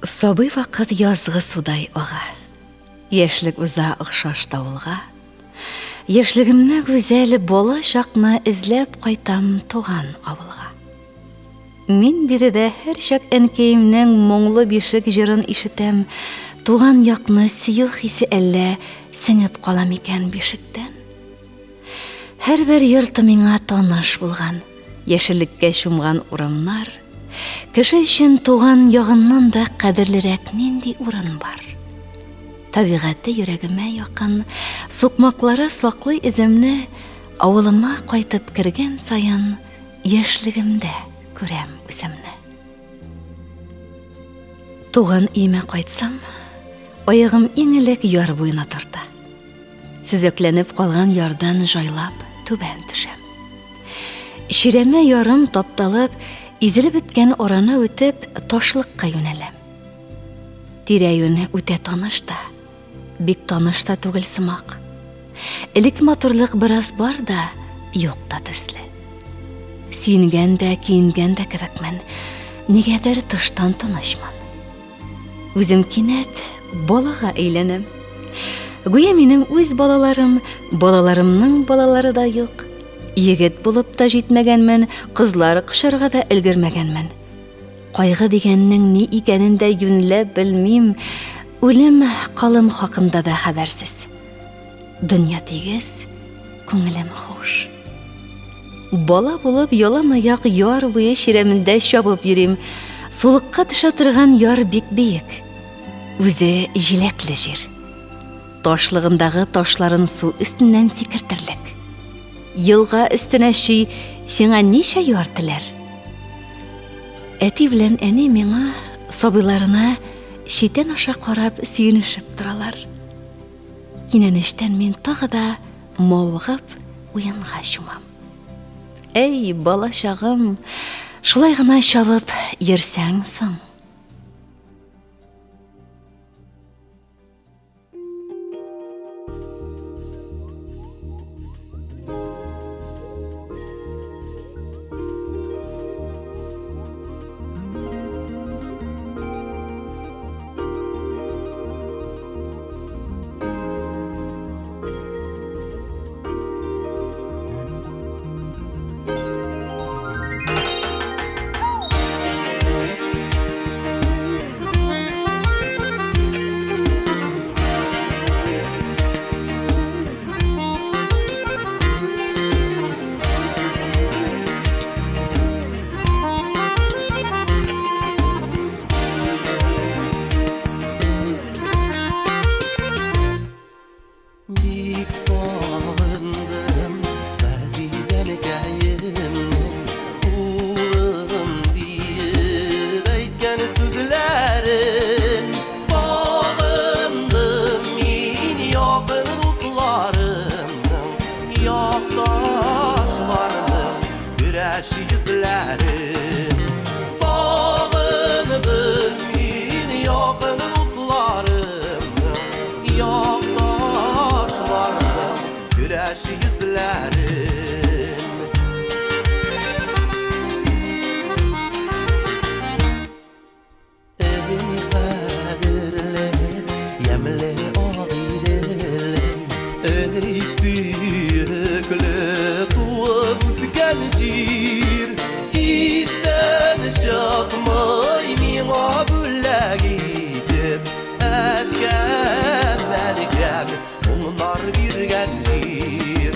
Сабый вакыт язгы судай ага. Яшьлек уза охшаш давылга. Яшьлегемне гүзәл бала чакны эзләп кайтам туган авылга. Мин биредә һәрчак әнкәемнең моңлы бишек җырын ишетәм, туган якны сөю хисе әллә сеңеп кала микән бишектән? Һәрбер йорты миңа таныш булган, яшеллеккә чумган урамнар, кеше өчен туган ягыннан да кадерлерәк нинди урын бар? Табигате йөрәгемә якын, сукмаклары саклый эземне, авылыма кайтып кергән саен яшьлегемдә күрәм үземне. Туган өемә кайтсам, аягым иң элек яр буена тарта. Сөзәкләнеп калган ярдан җайлап түбән төшәм. Чирәмә ярым тапталып, изелеп беткән араны үтеп, ташлыкка юнәләм. Тирә-юнь үтә таныш та, бик таныш та түгел сымак. Элек матурлык бераз бар да, юк та төсле. Сөенгән дә, көенгән дә кебекмен. Нигәдер тыштан тынычмын. Үзем кинәт балага әйләнәм. Гүя минем үз балаларым, балаларымның балалары да юк. Егет булып та җитмәгәнмен, кызлар кочарга да өлгермәгәнмен. Кайгы дигәннең ни икәнен дә юньләп белмим, үлем калым хакында да хәбәрсез. Дөнья тигез, күңелем хуш. Бала булып ялан аяк яр буе чирәмендә чабып йөрим. Сулыкка төшә торган яр бик биек. Үзе җиләкле җир. Ташлыгындагы ташларын су өстеннән сикертерлек. Елга өстенә чөй, сиңа ничә яр теләр? Әти белән әни миңа, сабыйларына читән аша карап сөенешеп торалар. Кинәнечтән мин тагы да мавыгып уенга чумам. Әй, бала чагым, шулай гына чабып йөрсәң соң. Бик сагындым газиз әнкәемнең улым диеп әйткән сүзләрен. Сагындым мин якын дусларымның, якташларымның көрәш йөзләрен. Сагындым мин якын дусларымның, якташларымның көрәш йөзләрен. Эй, кадерле, ямьле Агыйделем, эй, сөекле туып үскән җир, истән чыкмый миңа бүләк итеп, әткәм, әнкәм моңнар биргән җир.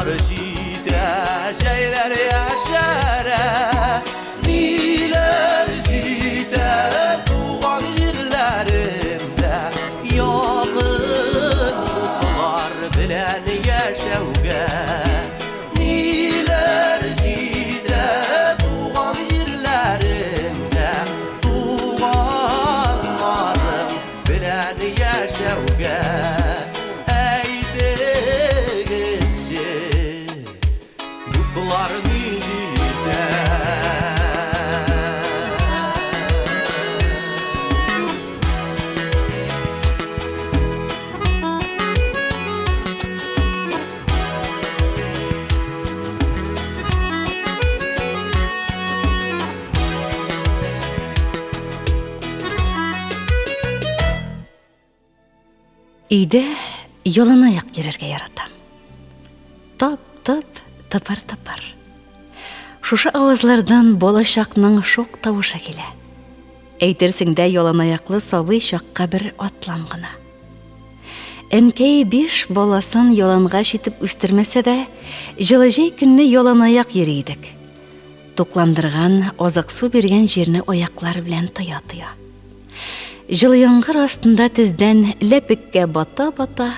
Дуслар җитә, җәйләр яшәрә. Ниләр җитә туган җирләремдә, Якын дуслар белән яшәүгә. Ниләр җитә туган җирләреңдә, Туганнарың белән яшәүгә. Әйтегезче, дуслар, ни җитә? Өйдә яланаяк йөрергә яратам. Тап-тап, тыпыр-тыпыр. Шушы авазлардан балачакның шок тавышы килә. Әйтерсең дә яланаяклы сабый чакка бер атлам гына. Әнкәй биш баласын ялангач итеп үстермәсә дә, җылы җәй көнне яланаяк йөри идек. Тукландырган, азык-су биргән җирне аяклар белән тоя-тоя. Җылы яңгыр астында тездән ләпеккә бата-бата,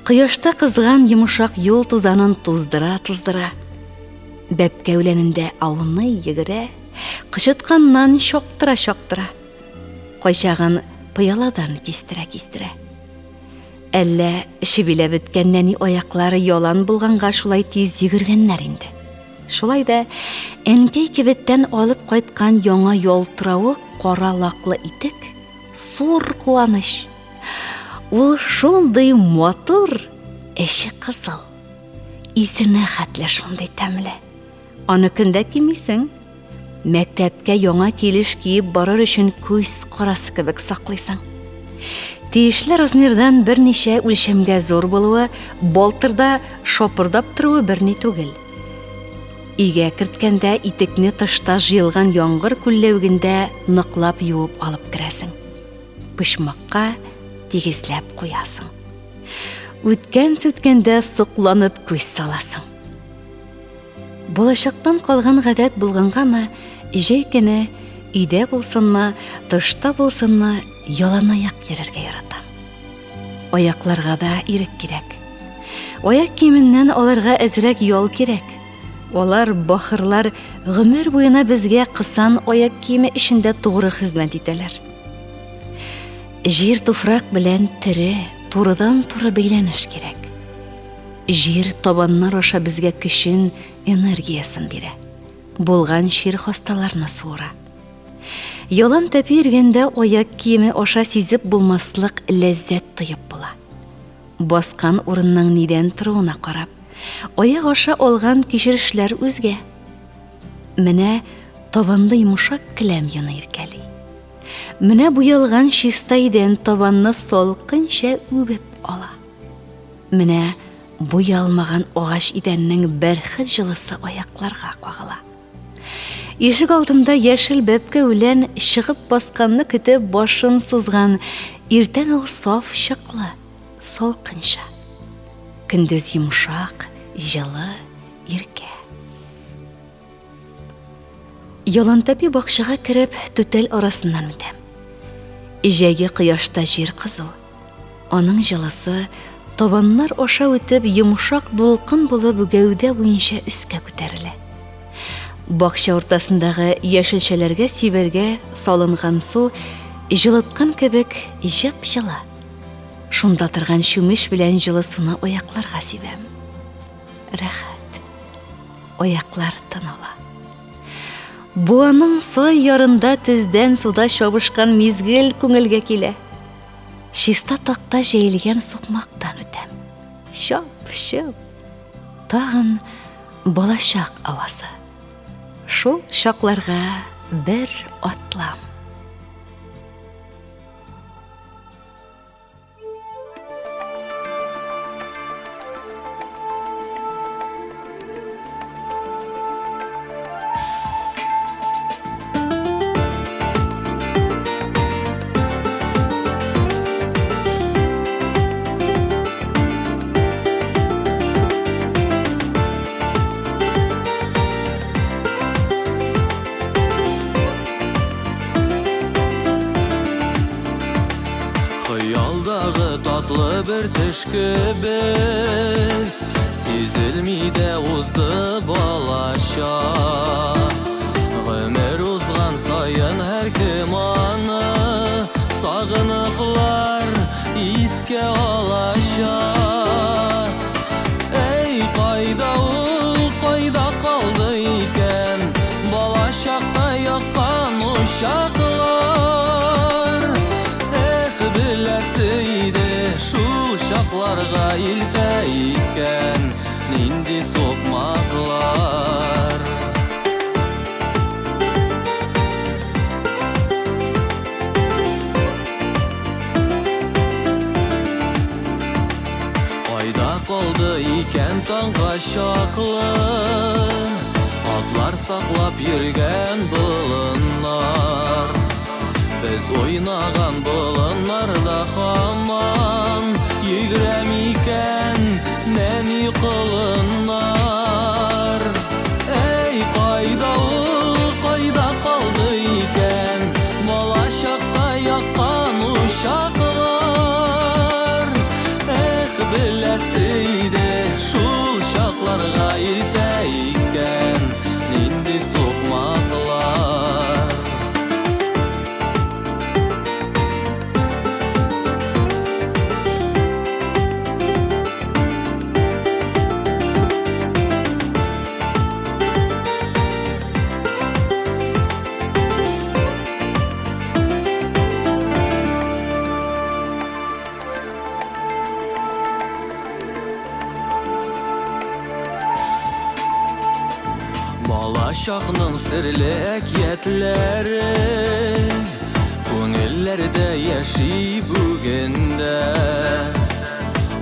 кояшта кызган йомшак юл тузанын туздыра-туздыра, бәбкә үләнендә ауный, йөгерә, кычытканнан чактыра-чактыра, кайчагын пыяладан кистерә-кистерә. Әллә чебиләп беткән нәни аяклары ялан булганга шулай тиз йөгергәннәр инде. Шулай да әнкәй кибеттән алып кайткан яңа ялтыравык кара лаклы итек сур куаныч. Ул шундый матур, эче кызыл. Исенә хәтле шундый тәмле. Аны көндә кимисең. Мәктәпкә яңа килеш киеп барыр өчен күз карасы кебек саклыйсың. Тиешле размердан берничә үлчәмгә зур булуы, балтырда шапырдап торуы берни түгел. Өйгә керткәндә итекне тышта җыелган яңгыр күлләвегендә ныклап юып алып керәсең. Почмакка тигезләп куясың. Үткән-сүткәндә сокланып күз саласың. Балачактан калган гадәт булгангамы, җәй көне өйдә булсынмы, тышта булсынмы, яланаяк йөрергә яратам. Аякларга да ирек кирәк. Аяк киеменнән аларга әзрәк ял кирәк. Алар, бахырлар, гомер буена безгә кысан аяк киеме эчендә тугры хезмәт итәләр. Җир туфрак белән тере, турыдан-туры бәйләнеш кирәк. Җир табаннар аша безгә көчен, энергиясен бирә. Булган чир хасталарны суыра. Ялан тәпи йөргәндә аяк киеме аша сизеп булмаслык ләззәт тоеп була. Баскан урынның нидән торуына карап, аяк аша алган кичерешләр үзгә. Менә табанлы йомшак келәм йоны иркәли. Менә буялган чиста идән табанны салкынча үбеп ала. Менә буялмаган агач идәннең бәрхет җылысы аякларга кагыла. Ишек алдында яшел бәбкә үлән чыгып басканны көтеп башын сузган, иртән ул саф чыклы, салкынча. Көндез йомшак, җылы, иркә. Ялантәпи бакчага кереп, түтәл арасыннан үтәм. Җәйге кояшта җир кызу. Аның җылысы табаннар аша үтеп, йомшак дулкын булып гәүдә буенча өскә күтәрелә. Бакча уртасындагы яшелчәләргә сибәргә салынган су җылыткан кебек җып-җылы. Шунда торган чүмеч белән җылы суны аякларга сибәм. Рәхәт. Аяклар тын ала. Буаның сай ярында тездән суда чабышкан мизгел күңелгә килә. Чиста такта җәелгән сукмактан үтәм. Чап-чоп. Тагын балачак авазы. Шул чакларга бер атлам. төш кебек, Сизелми дә узды балачак. Гомер узган саен һәркем аны Сагыныплар искә алачак. Әй, кайда ул, кайда калды икән Балачакта яккан учаклар? Эх, беләсе иде, шул чакларга илтә икән нинди сукмаклар. Кайда калды икән таңга чаклы Атлар саклап йөргән болыннар? Без уйнаган болыннарда һаман Йөгерә микән нәни колыннар? Әй, кайда ул, кайда калды икән Балачакта яккан учаклар? Эх, беләсе иде, шул чакларга илтә икән нинди сукмаклар. Балачакның серле әкиятләре Күңелләрдә яши бүген дә.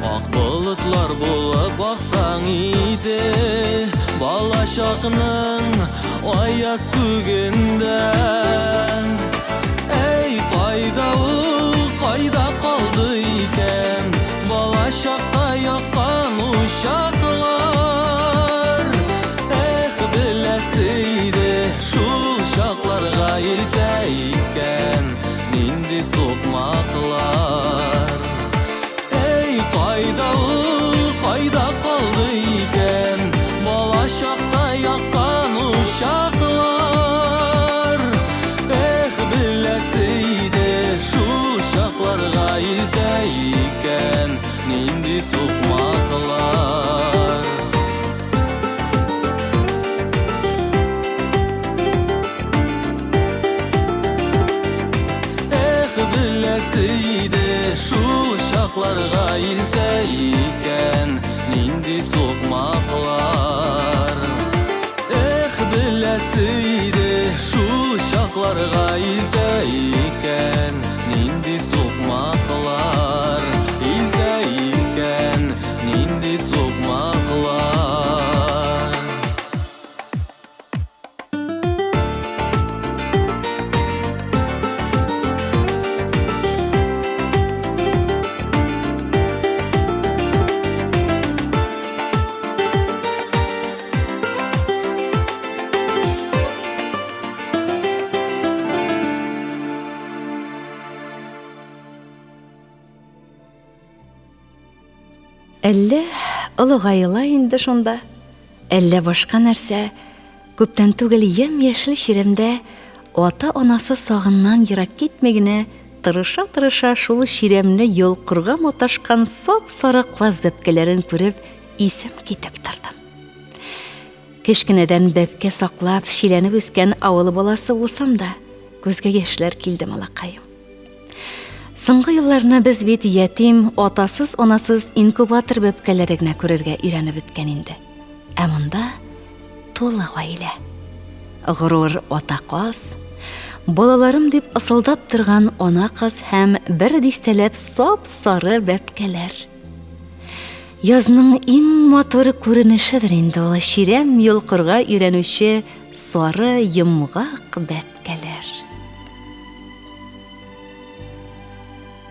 Ак болытлар булып аксаң иде Балачакның аяз күгендә. Әй, кайда ул, кайда калды икән Балачакта яккан учаклар? Эх, беләсе иде, шул чакларга илтә икән нинди сукмаклар. Әй, кайда ул, кайда калды икән Балачакта яккан учаклар? Эх, беләсе иде, шул чакларга илтә икән нинди сукмаклар. Эх, беләсе иде, шул чакларга илтә икән нинди сукмаклар. Эх, беләсе иде, шул чакларга илтә икән нинди сукмаклар. Илтә икән нинди сукмаклар. Әллә олыгаела инде шунда, әллә башка нәрсә, күптән түгел ямь-яшел чирәмдә ата-анасы сагыннан ерак китми генә тырыша-тырыша шул чирәмне йолкырга маташкан сап-сары каз бәбкәләрен күреп исем китеп тордым. Кечкенәдән бәбкә саклап, чиләнеп үскән авыл баласы булсам да, күзгә яшьләр килде, малакаем. Соңгы елларны без бит ятим, атасыз-анасыз инкубатор бәбкәләре генә күрергә өйрәнеп беткән инде. Ә монда тулы гаилә. Горур ата каз, балаларым дип ысылдап торган ана каз һәм бер дистәләп сап-сары бәбкәләр. Язның иң матур күренешедер инде ул чирәм йолкырга өйрәнүче сары йомгак бәбкәләр.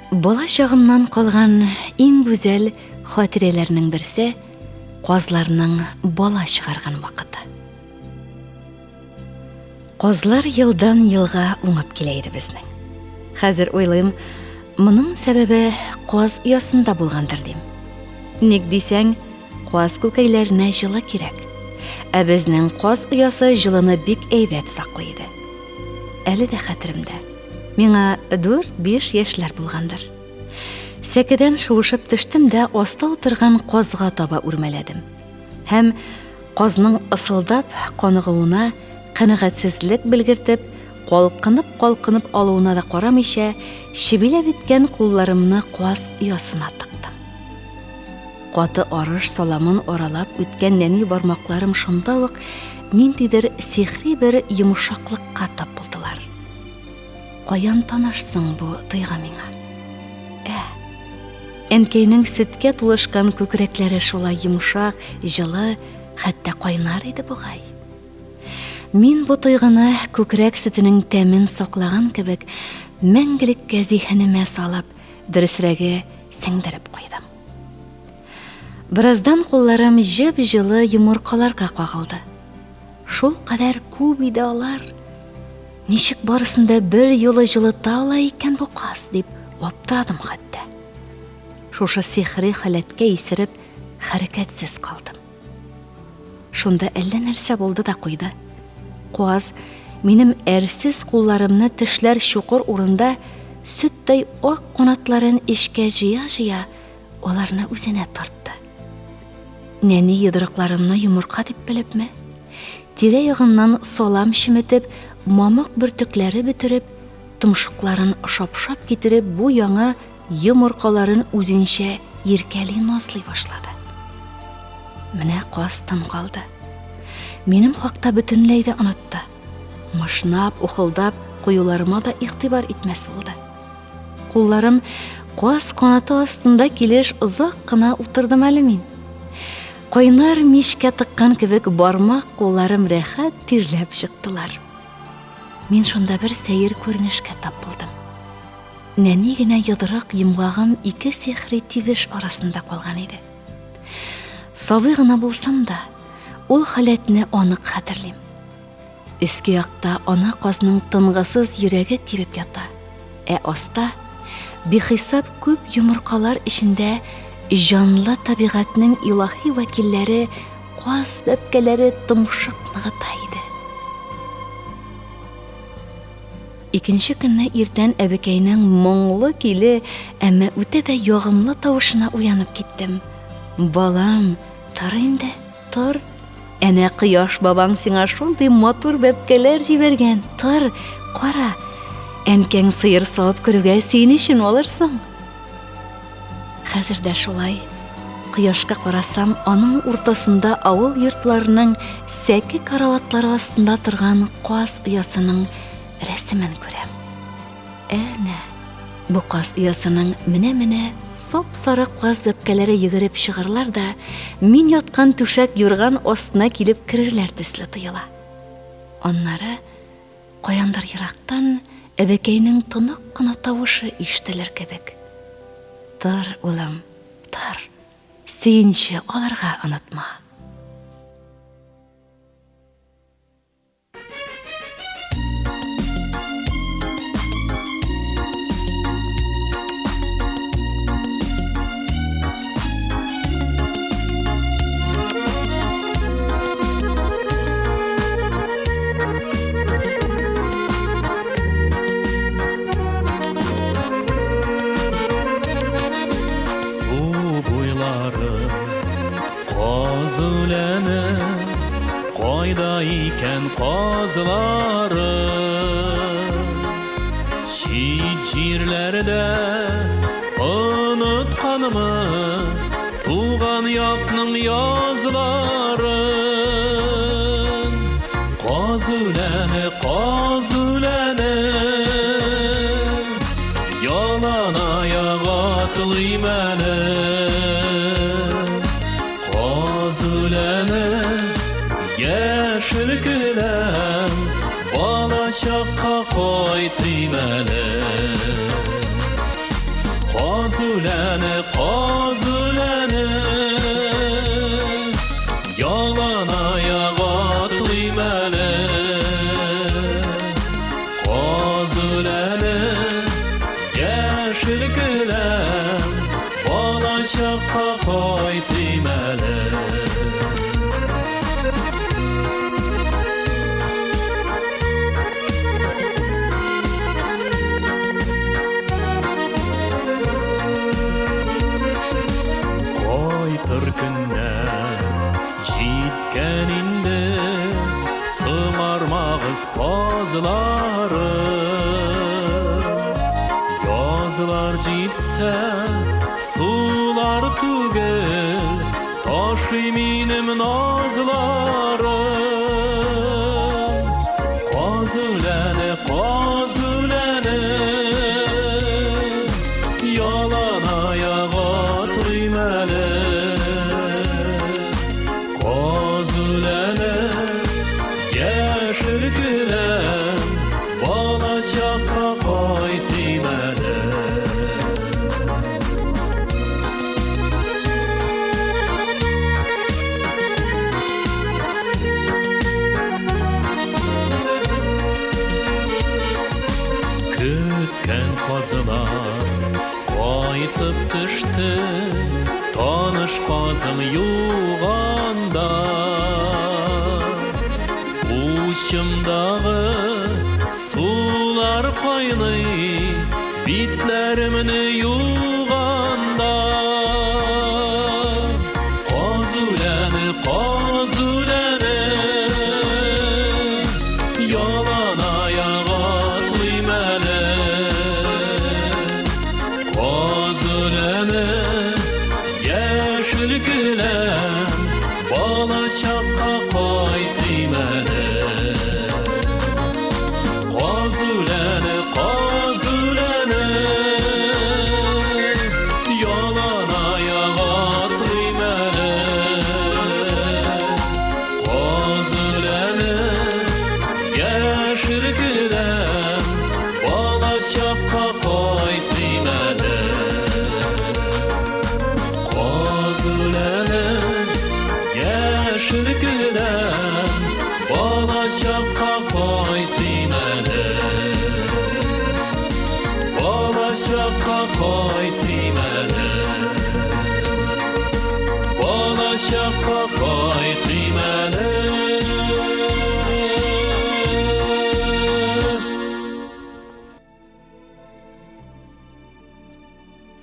Бала чагымнан калган иң гүзәл хатирәләрнең берсе казларның бала чыгарган вакыты. Казлар елдан елга уңып килә иде безнең. Хәзер уйлыйм, Моның сәбәбе каз оясында булгандыр дим. Ник дисәң, каз күкәйләренә җылы кирәк. Ә безнең каз оясы җылыны бик әйбәт саклый иде. Әле дә хәтеремдә. Миңа 4-5 яшьләр булгандыр. Сәкедән шуышып төштем дә аста утырган казга таба үрмәләдем. Һәм казның ысылдап каныгуына канәгатьсезлек белгертеп, калкынып-калкынып алуына да карамыйча, чебиләп беткән кулларымны каз оясына тыктым. Каты арыш саламын аралап үткән нәни бармакларым шунда ук ниндидер сихри бер йомшаклыкка тап булдылар. Каян таныш соң бу тойгы миңа? Ә, әнкәйнең сөткә тулышкан күкрәкләре шулай йомшак, җылы, хәтта кайнар иде бугай. Мин бу тойгыны күкрәк сөтенең тәмен саклаган кебек мәңгелеккә зиһенемә салып, дөресрәге, сеңдереп куйдым. Бераздан кулларым җып-җылы йомыркаларга кагылды. Шул кадәр күп иде алар. Ничек барысын да бер юлы җылыта ала икән бу каз, дип аптырадым хәтта. Шушы сихри халәткә исереп, хәрәкәтсез калдым. Шунда әллә нәрсә булды да куйды. Каз минем әрсез кулларымны тешләр чукыр урында сөттәй ак канатларын эчкә җыя-җыя аларны үзенә тартты. Нәни йодрыкларымны йомырка дип белепме? Тирә-ягыннан салам чеметеп, мамык бөртекләре бөтереп, томшыкларын шап-шап китереп бу яңа йомыркаларын үзенчә иркәли-назлый башлады. Менә каз тын калды. Минем хакта бөтенләй дә онытты. Мышнап, ухылдап куюларыма да игътибар итмәс булды. Кулларым каз канаты астында килеш озак кына утырдым әле мин. Кайнар мичкә тыккан кебек бармак кулларым рәхәт тирләп чыктылар. Мин шунда бер сәер күренешкә тап булдым. Нәни генә йодрык йомгагым ике сихри тибеш арасында калган иде. Сабый гына булсам да, ул халәтне анык хәтерлим. Өске якта ана казның тынгысыз йөрәге тибеп ята, ә аста, бихисап күп йомыркалар эчендә җанлы табигатьнең илаһи вәкилләре каз бәбкәләре томшык ныгыта иде. Икенче көнне иртән әбекәйнең моңлы көйле, әмма үтә дә ягымлы тавышына уянып киттем. Балам, тор инде, Тор. Әнә кояш бабаң сиңа шундый матур бәбкәләр җибәргән. Тор, кара. Әнкәң сыер савып керүгә сөенечен алырсың. Хәзер дә шулай. Кояшка карасам, аның уртасында авыл йортларының сәке караватлары астында торган каз оясының рәсемен күрәм. Әнә, бу каз оясының менә-менә сап-сары каз бәбкәләре йөгереп чыгарлар да, мин яткан түшәк-юрган астына килеп керерләр төсле тоела. Аннары, каяндыр ерактан, әбекәйнең тонык кына тавышы ишетелер кебек. Тор, улым, тор, сөенче алырга онытма. Су буйлары Каз үләне кайда икән казлары? Чит җирләрдә онытканмы туган якның язларын? Каз үләне, каз үләне, ялан аяк атлыйм әле. Каз үләне, яшел келәм, балачакка кайтыйм әле. Каз үләне, каз үләне, ялан аяк атлыйм әле. Каз үләне, яшел. Җиткән инде, соңармагыз казларым. Язлар җитсә, сулар түгел, ташый минем назларым. Каз үләне, каз үләне, ялан аяк атлыйм әле. Каз үләне, яшел келәм, балачакка кайтыйм әле. Көткән казлар кайтып төште, таныш казым юганда. Учымдагы сулар кайный, битләремне юганда. Каз үләне, каз үләне, ялан аяк атлыйм әле. Каз үләне, яшел келәм, балачакка кайтыйм әле. Каз үләне, каз үләне, ялан аяк атлыйм әле. Каз үләне, яшел келәм, балачакка кайтыйм әле. Каз үләне, яшел келәм, балачакка кайтыйм әле. Балачакка кайтыйм әле. Балачакка кайтыйм әле.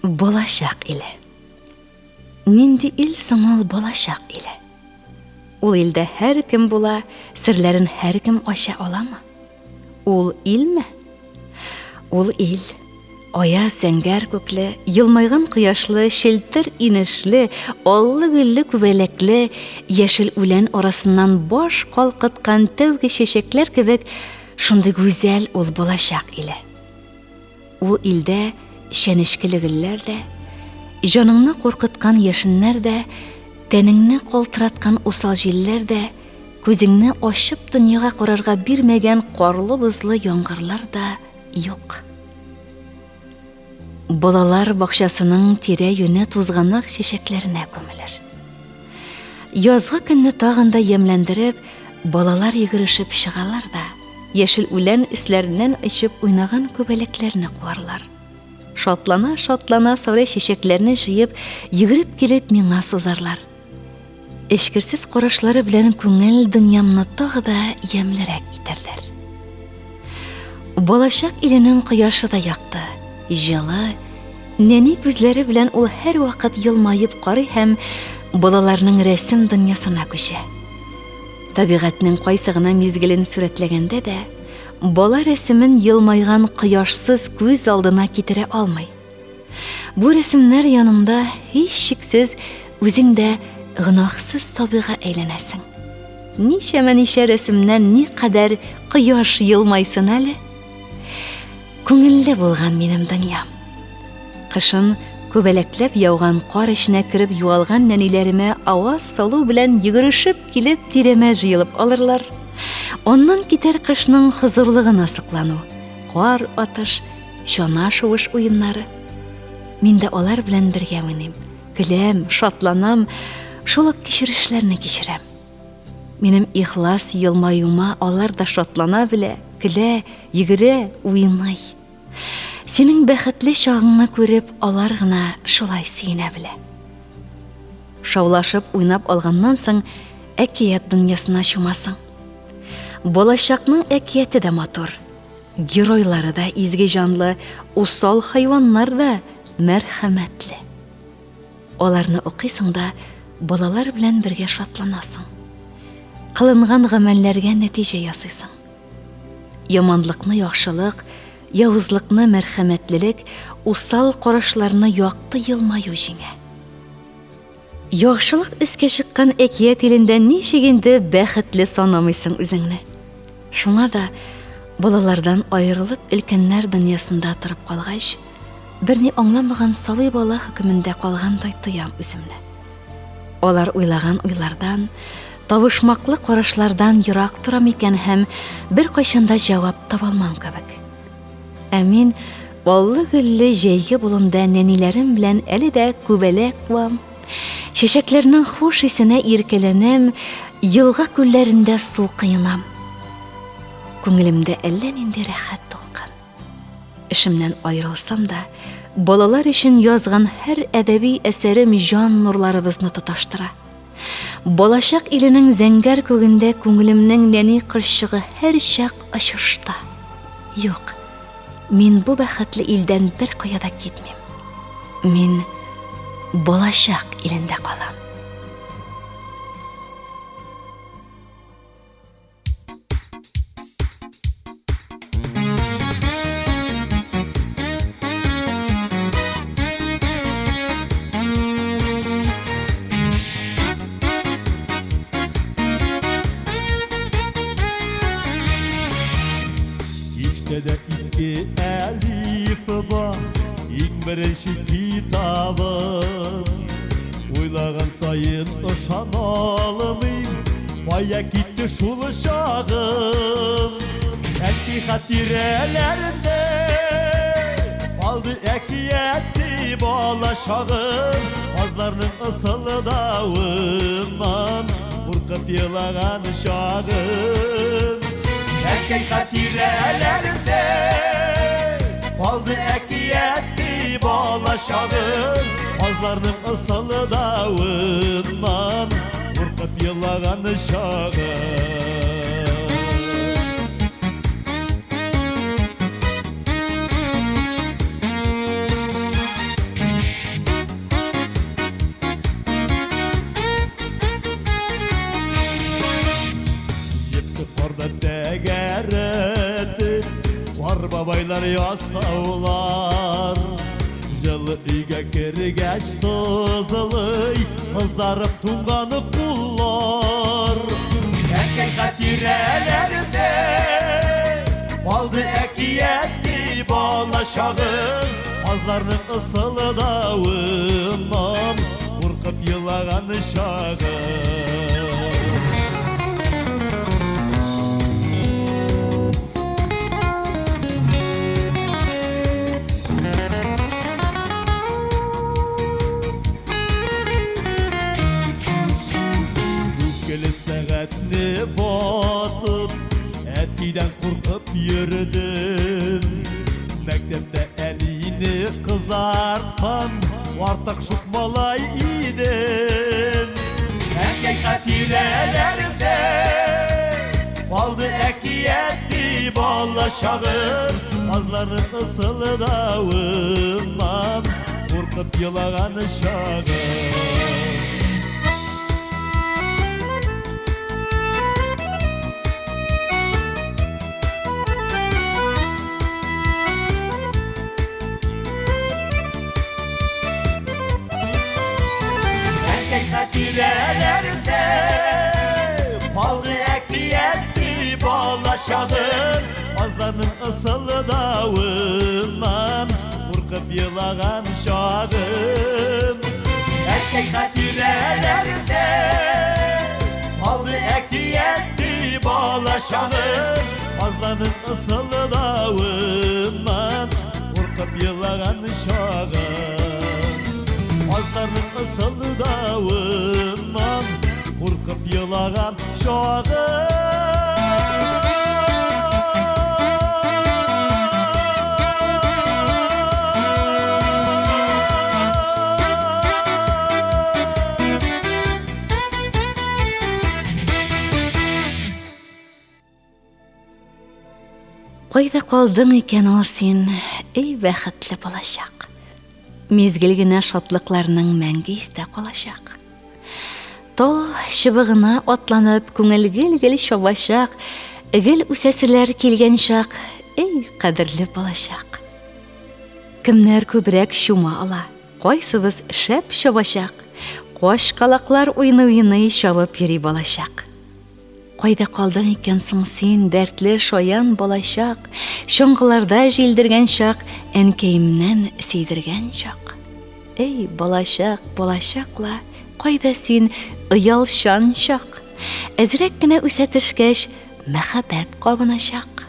Балачак иле. Нинди ил соң ул балачак иле? Ул илдә һәркем була, серләрен һәркем ача аламы? Ул илме? Ул ил. Аяз зәңгәр күкле, елмайган кояшлы, челтер инешле, аллы-гөлле күбәләкле, яшел үлән арасыннан баш калкыткан тәүге чәчәкләр кебек шундый гүзәл ул балачак иле. Ул илдә чәнечкеле гөлләр дә, җаныңны куркыткан яшеннәр дә, тәнеңне калтыраткан усал җилләр дә, күзеңне ачып дөньяга карарга бирмәгән карлы-бозлы яңгырлар да юк. Балалар бакчасының тирә-юне тузганак чәчәкләренә күмелер. Язгы көнне тагын да ямьләндереп, балалар йөгерешеп чыгалар да, яшел үлән өсләреннән очып уйнаган күбәләкләрне куарлар. Шатлана-шатлана сары чәчәкләрне җыеп, йөгереп килеп миңа сузарлар. Эчкерсез карашлары белән күңел дөньямны тагы да ямьлерәк итәрләр. Балачак иленең кояшы да якты, җылы, нәни күзләре белән ул һәрвакыт елмаеп карый һәм балаларның рәсем дөньясына күчә. Табигатьнең кайсы гына мизгелен сурәтләгәндә дә, бала рәсемен елмайган кояшсыз күз алдына китерә алмый. Бу рәсемнәр янында һичшиксез үзең дә гөнаһсыз сабыйга әйләнәсең. Ничәмә-ничә рәсемнән никадәр кояш елмайсын әле? Күңелле булган минем дөньям. Кышын күбәләкләп яуган кар эченә кереп югалган нәниләремә аваз салу белән йөгерешеп килеп тирәмә җыелып алырлар. Аннан китәр кышның хозурлыгына соклану, кар атыш, чана шуыш уеннары. Мин дә алар белән бергә уйныйм, көләм, шатланам, шул ук кичерешләрне кичерәм. Минем ихлас елмаюыма алар да шатлана белә, көлә, йөгерә, уйный. Синең бәхетле чагыңны күреп, алар гына шулай сөенә белә. Шаулашып уйнап алганнан соң, әкият дөньясына чумасың. Балачакның әкияте дә матур. Геройлары да изге җанлы, усал хайваннар да мәрхәмәтле. Аларны укыйсың да, балалар белән бергә шатланасың. Кылынган гамәлләргә нәтиҗә ясыйсың. Яманлыкны яхшылык, явызлыкны мәрхәмәтлелек, усал карашларны якты елмаю җиңә. Яхшылык өскә чыккан әкият илендә ничек инде бәхетле санамыйсың үзеңне? Шуңа да балалардан аерылып өлкәннәр дөньясында торып калгач, берни аңламаган сабый бала хөкемендә калгандай тоям үземне. Алар уйлаган уйлардан, табышмаклы карашлардан ерак торам икән һәм беркайчан да җавап табалмам кебек. Ә мин аллы-гөлле җәйге болында нәниләрем белән әле дә күбәләк куам, чәчәкләрнең хуш исенә иркәләнәм, елга-күлләрендә су коенам. Күңелемдә әллә нинди рәхәт дулкын. Эшемнән аерылсам да, балалар өчен язган һәр әдәби әсәрем җан нурларыбызны тоташтыра. Балачак иленең зәңгәр күгендә күңелемнең нәни кошчыгы һәрчак очышта. Юк, мин бу бәхетле илдән беркая да китмим. Мин балачак илендә калам. Киштәдә иске әлифба, иң беренче китабым. Уйлаган саен ышана алмыйм, кая китте шул чагым. Әти хатирәләрендә калды әкияти бала чагым. Казларның ысылдавыннан куркып елаган чагым. Әткәй хатирәләрендә калды әкияти бала чагым. Казларның ысылдавыннан куркып елаган чагым. Җепне карда тәгәрәтеп, Кар бабайлар ясаулар. Җылы өйгә кергәч сызылый, Кызарып туңган куллар. Әнкәй хатирәләрендә калды әкияти бала чагым. Казларның ысылдавыннан куркып елаган чагым. Күкеле сәгатьне ватып, әтидән куркып йөрдем. Мәктәптә әнине кызарткан артык шук малай идем. Әнкәй хатирәләрендә калды әкияти бала чагым. Казларның ысылдавыннан куркып елаган чагым. Әнкәй хатирәләрендә калды әкияти бала чагым. Казларның ысылдавыннан куркып елаган чагым. Әнкәй хатирәләрендә калды әкияти бала чагым. Казларның ысылдавыннан куркып елаган чагым. Казларның ысылдавыннан куркып елаган чагым. Кайда калдың икән ул син, эй бәхетле балачак? Мизгел генә шатлыкларның мәңге истә калачак. Тал чыбыгына атланып, күңел гел-гел чабачак, гел үсәселәр килгән чак, эй, кадерле балачак. Кемнәр күбрәк чума ала, кайсыбыз шәп чабачак, кашкалаклар уйный-уйный чабып йөри балачак. Кайда калдың икән соң син, дәртле, шаян балачак, чоңгыларда җилдергән чак, әнкәемнән сөйдергән чак. Эй, балачак, балачак ла, кайда син, оялчан чак? Әзрәк кенә үсә төшкәч, мәхәббәт кабыначак.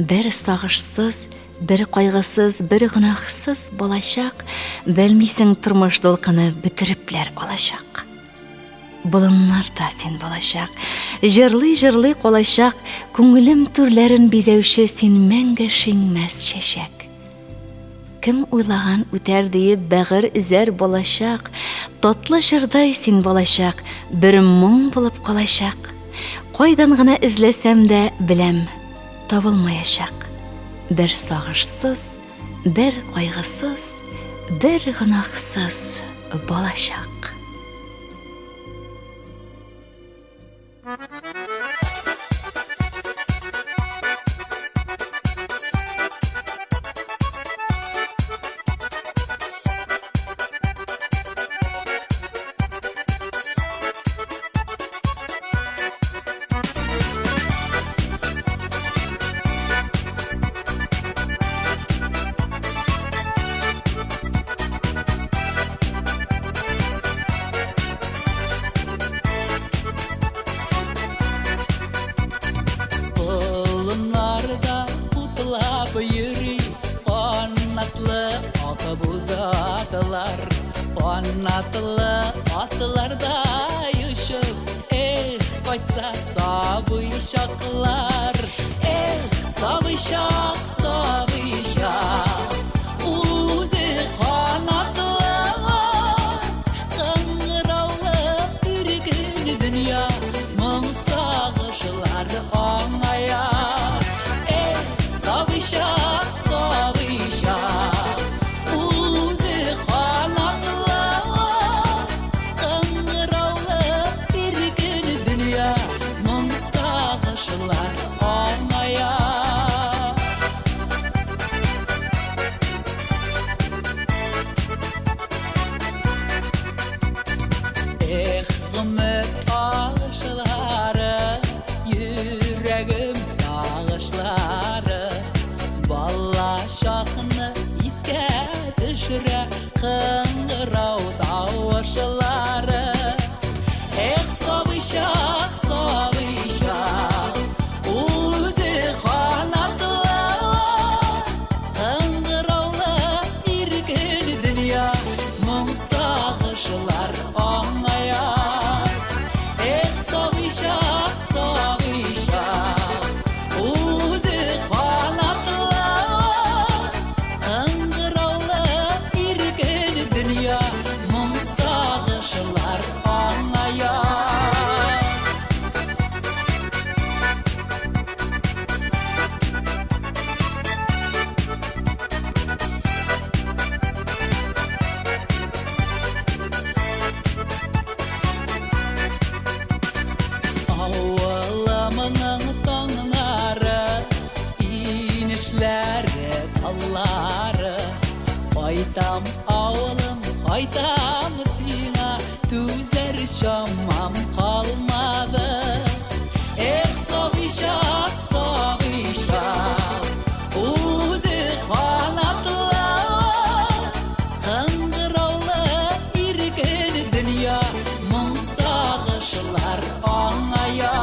Бер сагышсыз, бер кайгысыз, бер гөнаһсыз балачак, белмисең тормыш дулкыны бөтерепләр алачак. Болыннарда син балачак, җырлый-җырлый калачак, күңелем түрләрен бизәүче син мәңге шиңмәс чәчәк. Кем уйлаган үтәр диеп бәгырь өзәр балачак, татлы җырдай син балачак, бер моң булып калачак. Кайдан гына эзләсәм дә, беләм, табылмаячак. Бер сагышсыз, бер кайгысыз, бер гөнаһсыз балачак. Болыннарда утлап йөри канатлы акбуз атлар. Канатлы атлардай очып, эх, кайтса сабый чаклар. Эх, сабый чак, сабый чак, ул үзе канатлы ат, кыңгыраулы иркен дөнья, моң сагышлар аңая. Эх, сабый чак, сабый чак, ул үзе канатлы ат, кыңгыраулы иркен дөнья, моң сагышлар аңая. Эх, гомер агышлары, йөрәгем сагышлары, бала чакны искә төшерә кыңгырау тавышлары. Эх, сабый чак, сабый чак, ул үзе канатлы, кыңгыраулы иркен дөнья, моң сагышлар аңая. Эх, сабый чак, сабый чак, ул үзе канатлы, кыңгыраулы иркен дөнья, моң сагышлар аңая. Авылымның таңнары, инешләре, таллары. Кайтам, авылым, кайтам сиңа, түзәр чамам калмады. Эх, сабый чак, сабый чак, ул үзе канатлы, кыңгыраулы иркен дөнья, моң сагышлар аңая.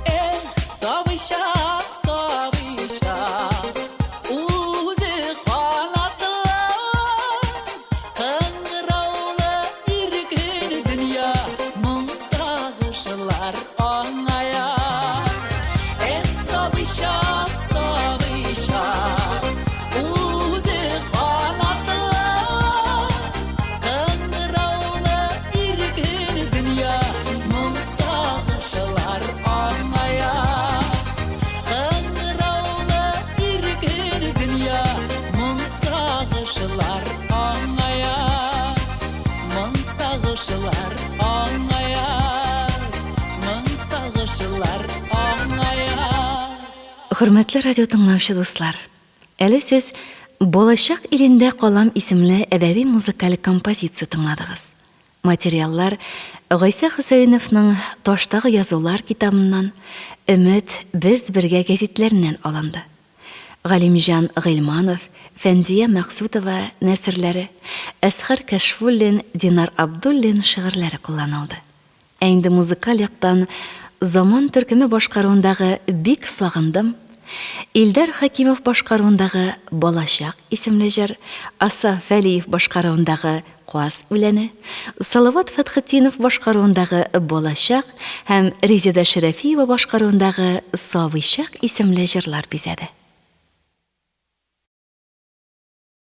Эх, сабый чак, сабый чак, ул үзе канатлы, кыңгыраулы иркен дөнья, моң сагышлар аңая. Эх, сабый чак, сабый чак, ул үзе канатлы, кыңгыраулы иркен Алкышлар аңа яр. Хөрмәтле радио тыңлаучы дуслар! Әле сез Балачак илендә калам исемле әдәби-музыкаль композиция тыңладыгыз. Материаллар Гайсә Хөсәеновның Таштагы язулар китабыннан, Өмет, Без бергә гәзитләреннән алынды. Галимҗан Гыйльманов, Фәнзия Мәкъсүтова нәсерләре, Әсхәр Кәшфуллин, Динар Абдуллин шигырьләре кулланылды. Ә инде музыкаль яктан Заман төркеме башкаруындагы Бик сагындым, Илдар Хәкимов башкаруындагы Балачак исемле җыр, Асаф Вәлиев башкаруындагы Каз үләне, Салават Фәтхетдинов башкаруындагы Балачак һәм Резеда Шәрәфиева башкаруындагы Сабыйчак исемле җырлар бизәде.